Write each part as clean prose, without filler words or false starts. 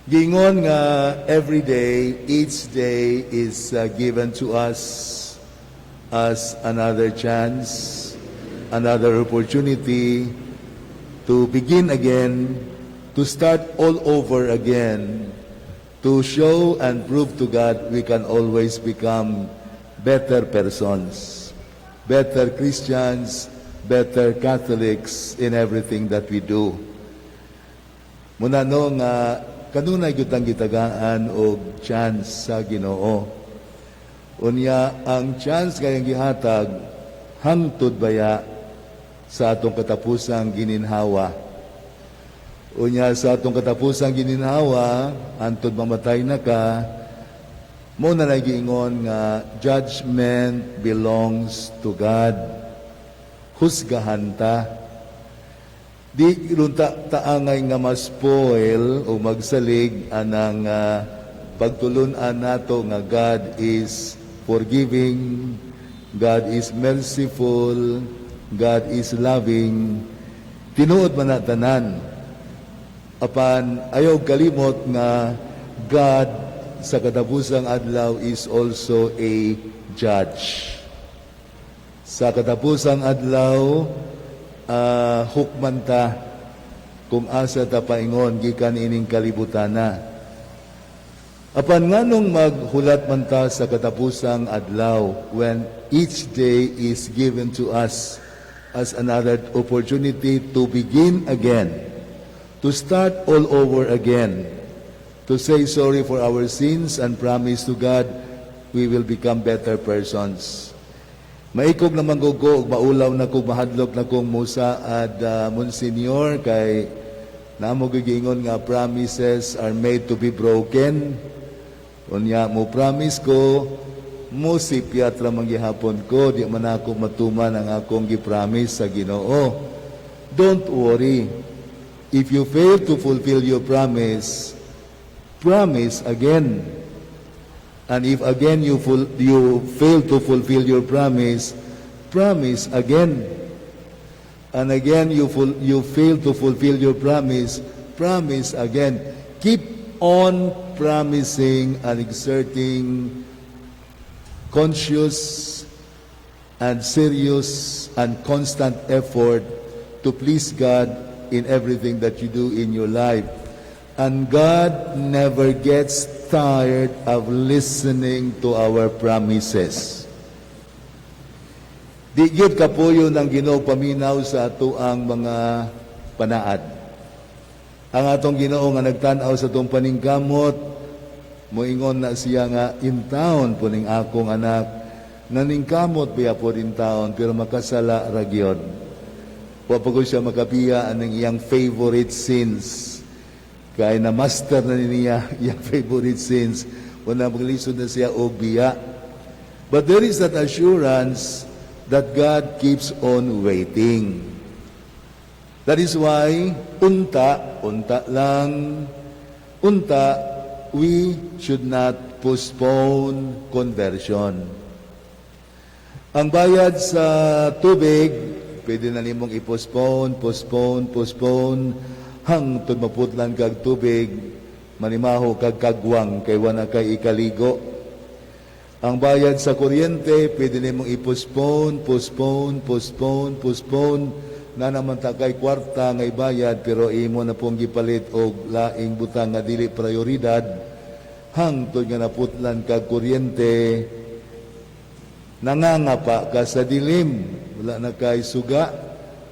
Giingon nga every day, each day is given to us as another chance, another opportunity to begin again, to start all over again, to show and prove to God we can always become better persons, better Christians, better Catholics in everything that we do. Mao na no nga kanunay gyud tang gitagaan og chance sa Ginoo. Unya ang chance nga iyang gihatag hangtod baya sa atong katapusang gininhawa. Unya sa atong katapusang gininhawa, hantod mamatay na ka, mao na giingon nga judgment belongs to God. Husgahan ta. Di unta ta angay nga ma-spoil o magsalig anang pagtulun-an nato nga God is forgiving, God is merciful, God is loving. Tinuod man na tanan. Apan ayaw kalimot nga God sa katapusang adlaw is also a judge. Sa katapusang adlaw, hukman ta kung asa ta paingon gikan ining kalibutana. Apan nganong maghulat man ta sa katapusang adlaw when each day is given to us as another opportunity to begin again, to start all over again, to say sorry for our sins and promise to God we will become better persons? Maikog naman ko ug maulaw na ko, mahadlok na kong musaad, Monsignor, kay naa mo giingon nga promises are made to be broken. Unya mo promise ko, mo sipyat ra man gihapon ko, di man ako matuman ang akong gi-promise sa Ginoo. Don't worry. If you fail to fulfill your promise, promise again. And if again you fail to fulfill your promise, promise again. And again you fail to fulfill your promise, promise again. Keep on promising and exerting conscious and serious and constant effort to please God in everything that you do in your life. And God never gets tired of listening to our promises. Di gyud kapuyon ang Ginoo paminaw sa atoang mga panaad. Ang atong Ginoo nga nagtan-aw sa atong paningkamot, moingon na siya nga intawon po ning akong anak, naningkamot biya po intawon, pero makasala ra gyud. Wa pa ko siya makabiya aning iyang favorite sins. Kay na master na niya iyang favorite sins. Wala, maglisod na siya og biya. But there is that assurance that God keeps on waiting. That is why, unta, unta lang, unta, we should not postpone conversion. Ang bayad sa tubig, pwede na nimong i-postpone, postpone, postpone, hangtod maputlan kag tubig, manimaho kag kagwang kay wala kay ikaligo. Ang bayad sa kuryente, pwede nimong i-postpone, postpone, postpone, postpone, na naman ta kay kwarta nga ibayad pero imo na pong gipalit og laing butang nga dili prioridad hangtod nga naputlan kag kuryente, nangangapa ka sa dilim, wala na kay suga,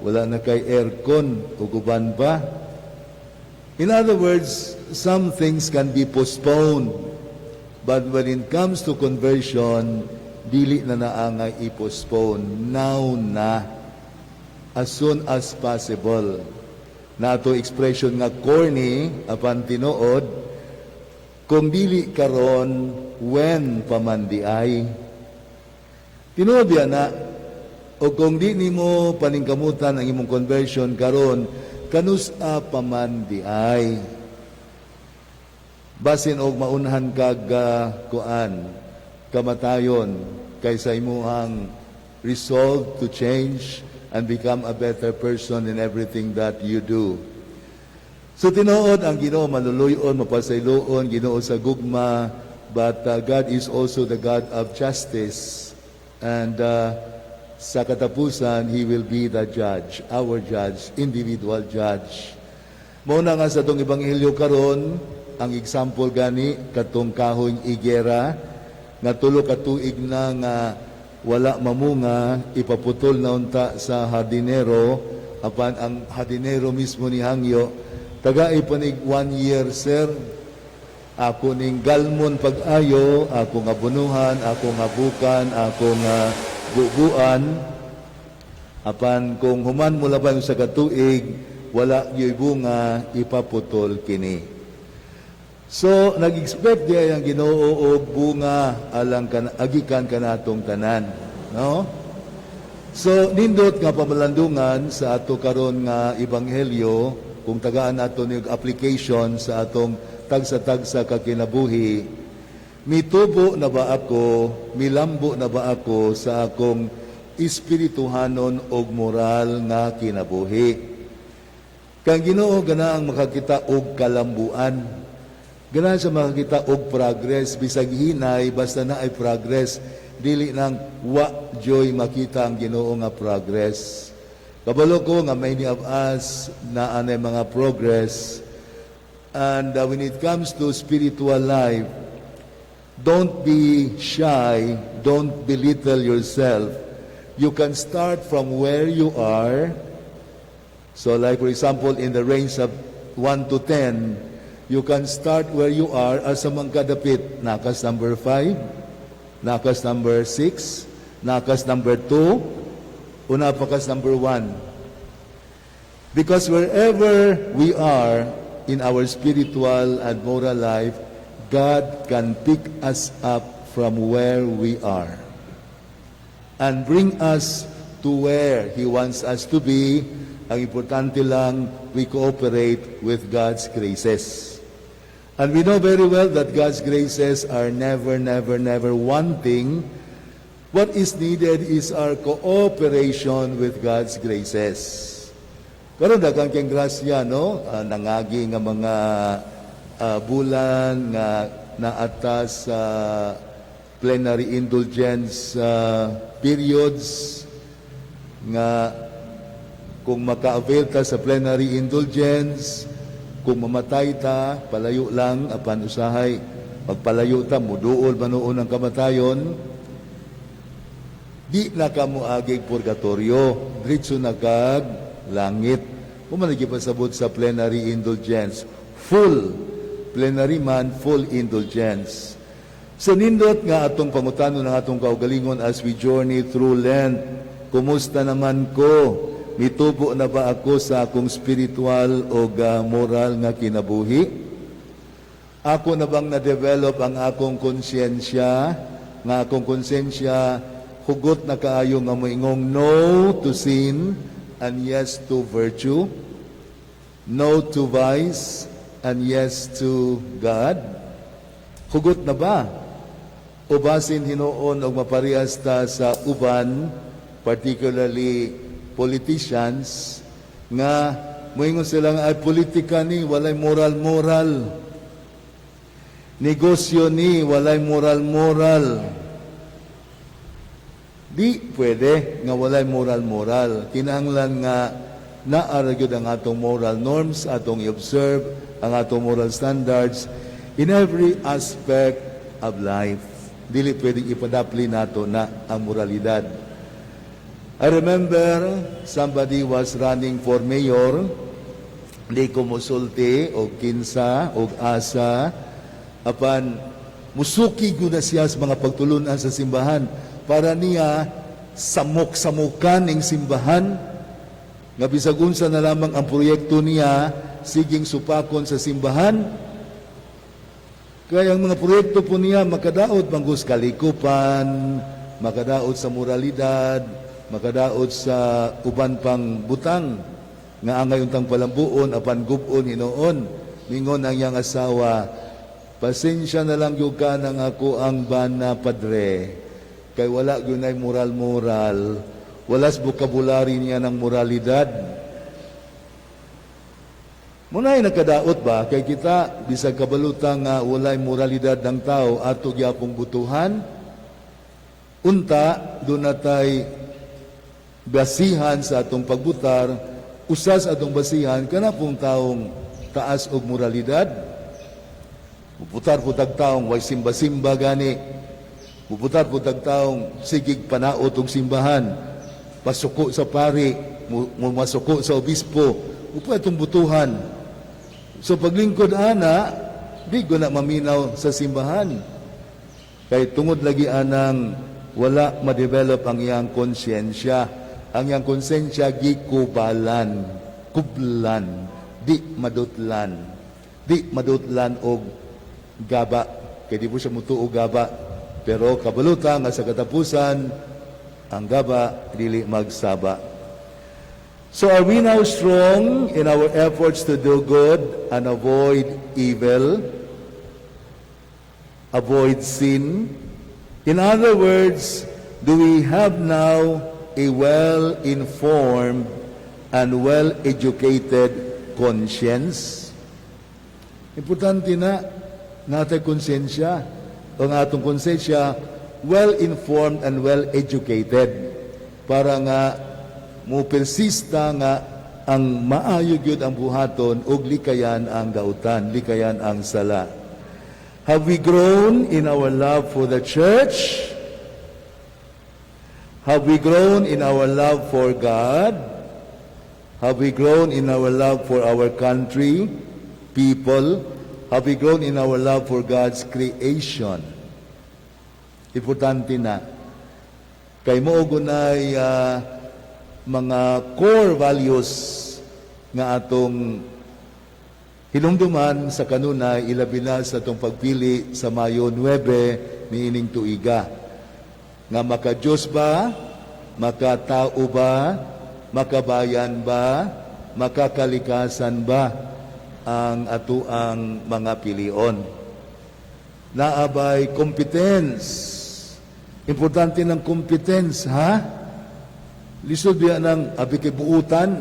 wala na kay aircon ug uban pa. In other words, some things can be postponed, but when it comes to conversion, dili na naangay i-postpone. Now na, as soon as possible. Naa to expression nga corny apan tinuod: kung dili karon, when pa man diay? Tinuod yan na o kung di nimo paningkamutan ang imong conversion karon, kanus-a pa man diay? Basin og maunhan kag kuan, kamatayon, kaysa imuhang resolve to change and become a better person in everything that you do. So tinuod ang Ginoo maluluyon, mapasayloon, Ginoo sa gugma, but God is also the God of justice. And sa katapusan, He will be the judge, our judge, individual judge. Mao na nga sa atong ebanghelyo karon, ang example gani katong kahoy igera nga 3 ka tuig na nga wala mamunga, ipaputol na unta sa hardinero, apan ang hardinero mismo nihangyo, "Tagai pa nig one year, sir. Ako ning galmon pag-ayo, ako nga bunuhan, ako nga bukan, ako nga bubuan. Apan kung human mo labay sa katuig, wala yo'y bunga, ipaputol kini." So, nag-expect diay ang Ginoo og bunga alang kan agikan kanatong tanan, no? So, nindot nga pamalandungan sa ato karon nga ebanghelyo, kung tagaan nato ni og application sa atong tagsa-tagsa ka kinabuhi, mitubo na ba ako, milambo na ba ako sa akong espirituhanon og moral nga kinabuhi? Kang Ginoo ganaang makakita og kalambuan. Ganahan siya makakita og progress bisag hinay, basta naay progress, dili nang wa juy makita ang Ginoo nga progress. Kabalo ko nga many of us na anay mga progress, and when it comes to spiritual life, don't be shy, don't belittle yourself. You can start from where you are. So like, for example, in the range of 1 to 10, you can start where you are asa man kadapit. Naa kas number 5, naa kas number 6, naa kas number 2, o naa pa kas number 1. Because wherever we are in our spiritual and moral life, God can pick us up from where we are and bring us to where He wants us to be. Ang importante lang, we cooperate with God's graces. And we know very well that God's graces are never, never, never wanting. What is needed is our cooperation with God's graces. Karon daghan kay grasya, no? Nangagi nga mga bulan nga naatas sa plenary indulgence periods nga kung maka-avail ta sa plenary indulgence, kung mamatay ta, palayo lang, apan usahay, pagpalayo ta, muduol ba noon ang kamatayon, di na ka moagig purgatorio, diretso na kag langit. Kung man pasabot sa plenary indulgence, full plenary man, full indulgence. Sa nindot nga atong pangutanon ng atong kaugalingon as we journey through Lent, kumusta naman ko? Mitubo na ba ako sa akong spiritual o moral nga kinabuhi? Ako na bang na-develop ang akong konsyensya? Nga akong konsensya hugot na kaayo nga moingong no to sin and yes to virtue, no to vice and yes to God? Hugot na ba? O basin hinuon og maparehas ta sa uban, particularly politicians, nga moingon sila nga ay politika ni, walay moral-moral. Negosyo ni, walay moral-moral. Di pwede nga walay moral-moral. Kinahanglan nga naa ra gyud ang atong moral norms, atong i-observe ang atong moral standards in every aspect of life. Dili pwedeng ipadapli nato na ang moralidad. I remember somebody was running for mayor, di ko musulti og kinsa og asa, apan musuki gud na siya sa mga pagtulunan sa simbahan. Para niya samok-samukan ning simbahan nga bisag unsa na lamang ang proyekto niya, siging supakon sa simbahan. Kaya ang mga proyekto po niya makadaot banggus kalikupan, makadaot sa moralidad, makadaot sa uban pang butang nga angay untang palambuon apan gub-on hinuon. Mingon ang iyang asawa, "Pasensya na lang gyud ka nang ako ang bana, padre, kay wala gyud nay moral-moral, wala sa vocabulary niya ng moralidad." Mao nay nakadaot ba kay kita, bisag kabalo ta nga walay moralidad ng tao, ato gyapong butuhan. Unta duna tay basihan sa atong pagbutar. Usa sa atong basihan, kana pong taong taas og moralidad. Mubutar po tag taong way simba-simba gani. Mubutar po tag taong sigig panaot og simbahan. Pasuko sa pari, masuko sa obispo. Upo atong butuhan. So paglingkod ana, di ko na maminaw sa simbahan. Kay tungod lagi anang wala ma-develop ang iyang konsyensya. Ang iyang konsensya gikubalan, kublan, di madutlan. Di madutlan og gaba. Kay di po siya mutuo gaba. Pero kabalo ta nga sa katapusan, ang gaba dili magsaba. So are we now strong in our efforts to do good and avoid evil? Avoid sin? In other words, do we have now a well-informed and well-educated conscience? Importante na natay konsensya. Ang atong konsensya, well-informed and well-educated. Para nga mo persista nga ang maayo gyud ang buhaton ug likayan ang dautan, likayan ang sala. Have we grown in our love for the church? Have we grown in our love for God? Have we grown in our love for our country, people? Have we grown in our love for God's creation? Importante na. Kay mao gunay mga core values nga atong hinumduman sa kanunay, ilabi na sa atong pagpili sa Mayo 9 niining tuiga. Nga maka-Diyos ba? Makatao ba? Makabayan ba? Makakalikasan ba ang atuang mga pilion? Naa bay competence? Importante ng competence, ha? Lisod biya ng abi kay buutan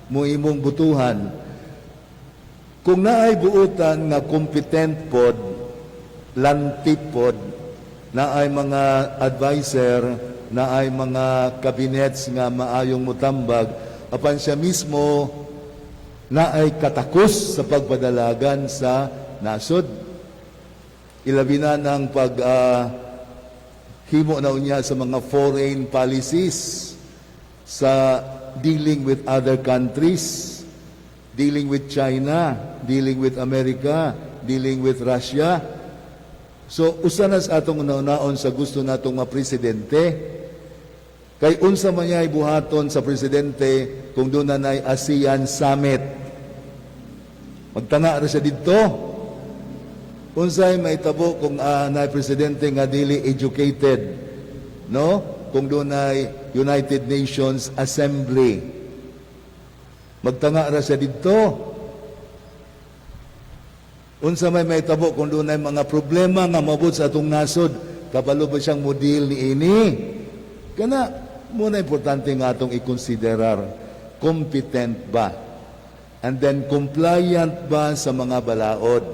mo imong butuhan. Kung naay buutan nga competent pod, lanti pod, naay mga advisor, naay mga cabinets nga maayong mutambag, apan siya mismo naay katakos sa pagpadalagan sa nasod. Ilabi na ng pag himo na unya sa mga foreign policies, sa dealing with other countries, dealing with China, dealing with America, dealing with Russia. So, usa na sa atong una-unaon sa gusto natong mga presidente. Kay unsa man niya buhaton sa presidente kung duna na'y ASEAN Summit? Magtanga ra siya didto. Unsay mahitabo kung naay presidente nga dili educated, no? Kung dunay United Nations Assembly, magtanga ra siya didto. Unsa may mahitabo kung dunay mga problema nga mabot sa atong nasod, kabalo ba siyang mo-deal niini? Kana mao na importante nga atong ikonsiderar, competent ba? And then compliant ba sa mga balaod?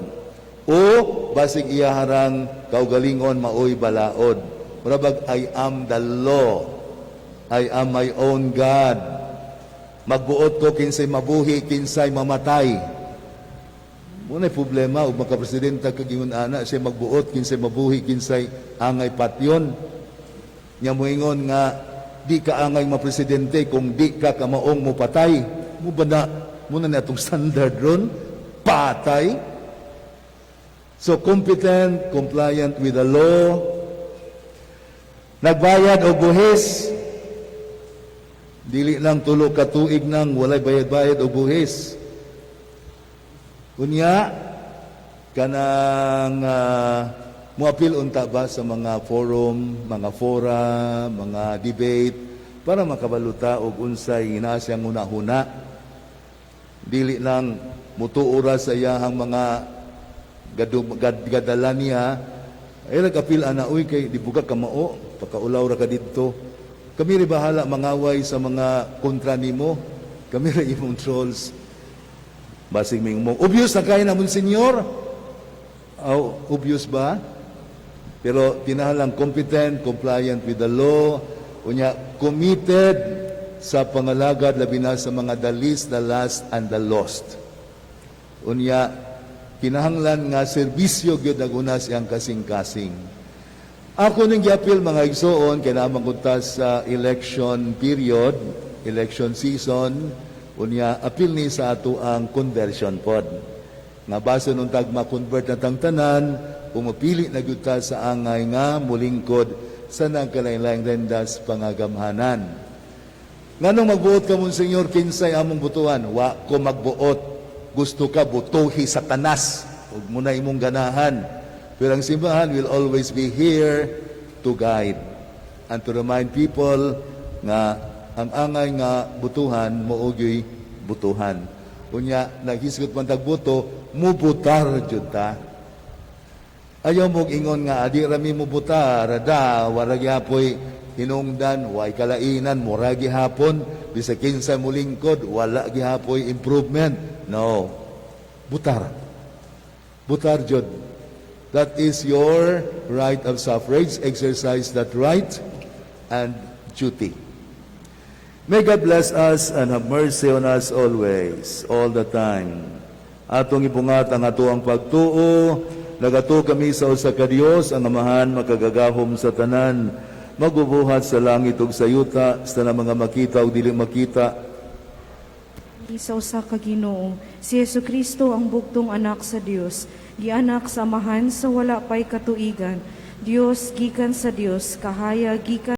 O basig iyaharang kaugalingon maoy balaod? Murabag "I am the law. I am my own God. Magbuot ko kinsay mabuhi, kinsay mamatay." Mao na problema ug makapresidente kag ingon ana siya, magbuot kinsay mabuhi, kinsay angay patyon. Nya moingon nga di ka angay mapresidente kung di ka kamaong mo patay. Mao ba na mao na atong standard ron? Patay. So competent, compliant with the law, nagbayad og buhis. Dili lang 3 ka tuig nang walay bayad-bayad og buhis. Unya, kanang muapil unta ba sa mga forum, mga fora, mga debate para makabalo ta og unsay naa siyang hunahuna. Dili lang mutuo ra sa iyahang mga gadala niya ay nag-apil ana, "Uy, kay di buga ka mao, pakaulaw ra ka didto. Kami ri bahala mangaway sa mga kontra nimo. Kami ra imong trolls." Basig mo, "Obvious na kaayo na, Monsignor." Oh, obvious ba? Pero kinahanglan competent, compliant with the law, unya committed sa pangalagad labi na sa mga the least, the last, and the lost. Unya, kinahanglan nga serbisyo gyud ang una siyang kasing-kasing. Ako ning giapil, mga igsoon, kay naa man ta sa election period, election season, unya apil ni sa ato ang conversion pod. Nga bason untag ma-convert na tang tanan, pumapili na gyud ta sa angay nga mulingkod sa nagkalain-laing rendas pangagamhanan. Nganong magbuot ka, Monsignor, kinsay among butuan? Wa ko magbuot. Gusto ka, butuhi Satanas. Ug mao na imong ganahan. Pero ang simbahan will always be here to guide and to remind people nga ang angay nga butuhan mao gyoy butuhan. Unya, naghisgot man tag boto, mubutar jud ta. Ayaw mo ingon nga adi rami mo butar, da wala gihapoy hinungdan, way kalainan, mura gihapon, bisag kinsa mo lingkod, wala gihapoy improvement. No. Butar. Butar jud. That is your right of suffrage. Exercise that right and duty. May God bless us and have mercy on us always, all the time. Atong ibungat ang atoang pagtuo, nagatuo kami sa usa ka Dios, ang Amahan makagagahom sa tanan, magbubuhat sa langit ug sa yuta, sa tanang mga makita ug dili makita. Sa usa ka Ginoo, si Hesukristo, ang bugtong anak sa Dios, gianak sa Amahan sa wala pay katuigan, Dios gikan sa Dios, kahayag gikan